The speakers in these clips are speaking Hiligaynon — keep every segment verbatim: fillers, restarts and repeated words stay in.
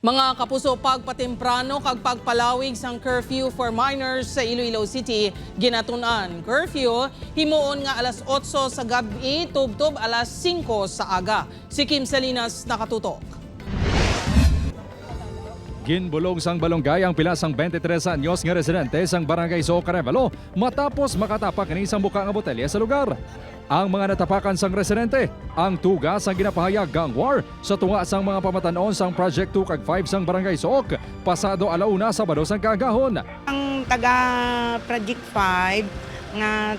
Mga kapuso, pagpatemprano kag pagpalawig sang curfew for minors sa Iloilo City ginatun-an. Curfew himuon nga alas otso sa gab-i tubtob alas singko sa aga. Si Kim Salinas nakatutok. Ginbulong sang balunggay ang pila sang twenty-tres anyos nga residente sang Barangay Sook, Arevalo matapos makatapak ini sang buka nga botelya sa lugar. Ang mga natapakan sang residente, ang tuga sang ginapahayag nga war sa tunga sang mga pamatan-on sang Project two kag five sang Barangay Sook, pasado ala una Sabado sang kaagahon. Ang taga Project five nga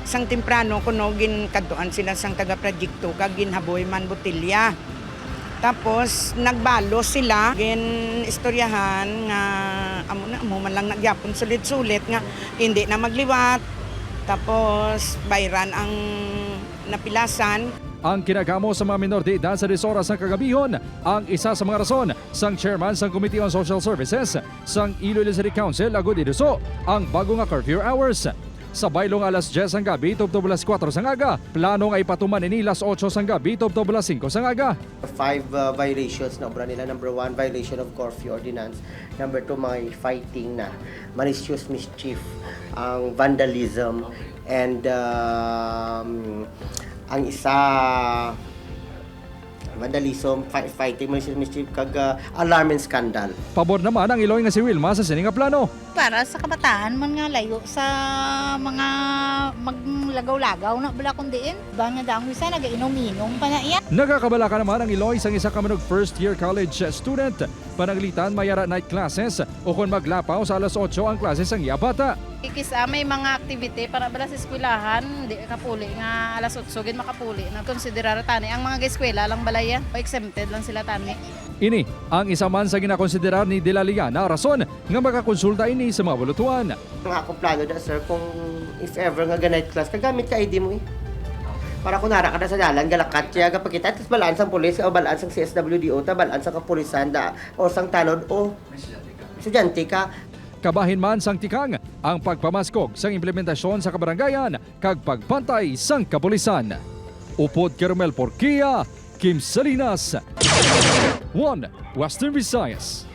sang temprano kuno ginkadtuan sila sang taga Project two kag ginhaboy man botelya. Tapos nagbalos sila, gin-istoryahan nga amo na, amo man lang na gyapon sulit-sulit nga hindi na magliwat. Tapos bayran ang napilasan. Ang kinagamo sa mga minor de edad sa diyes oras sang kagabihon ang isa sa mga rason sang chairman sang Committee on Social Services sang Iloilo City Council agud iduso ang bago nga curfew hours. Sa baylo nga alas diyes sang gabi tubtob alas kuwatro sang aga, plano nga ipatuman ini alas otso sang gabi tubtob alas singko sang aga. Five, uh, violations na obra nila. Number one, violation of curfew ordinance. Number two, may fighting na, malicious mischief, ang vandalism, and, um, ang isa, vandalism, fi-, fighting, malicious mischief, kag, uh, alarm and scandal. Pabor naman ang iloy nga si Wilma sa sini nga plano. Para sa kabataan man nga layo sa mga maglagaw-lagaw na bala kun diin. Ba nga daang isa nagainom-inom pa na iya. Nagakabalaka naman ang iloy sang isa ka manug first year college student. Pananglitan may ara night classes o kon maglapaw sa alas otso ang klase sang iya bata. Kis-a may mga activity para bala sa eskwelahan, di kapuli nga alas otso gid makapuli. Nagkonsiderar tani ang mga eskwela lang balaya, exempted lang sila tani. Ini ang isa man sa ginakonsiderar ni De La Liana rason nga makakonsulta ini sa mga bulutuan. Ang akong plano da, sir, kung if ever nga ga-night class, kagamit ka I D mo eh. Para kung nara ka na sa dalan, galakat siya, gapakita, at least balaan sang pulis, o balaan sang C S W D O, ta balaan sang kapulisan, da, o sang tanod, o estudyante ka. Kabahin man sang tikang ang pagpamaskog sang implementasyon sa kabarangayan kag pagbantay sang kapulisan. Upod kay Romel Porquia, Kim Salinas, One Western Visayas.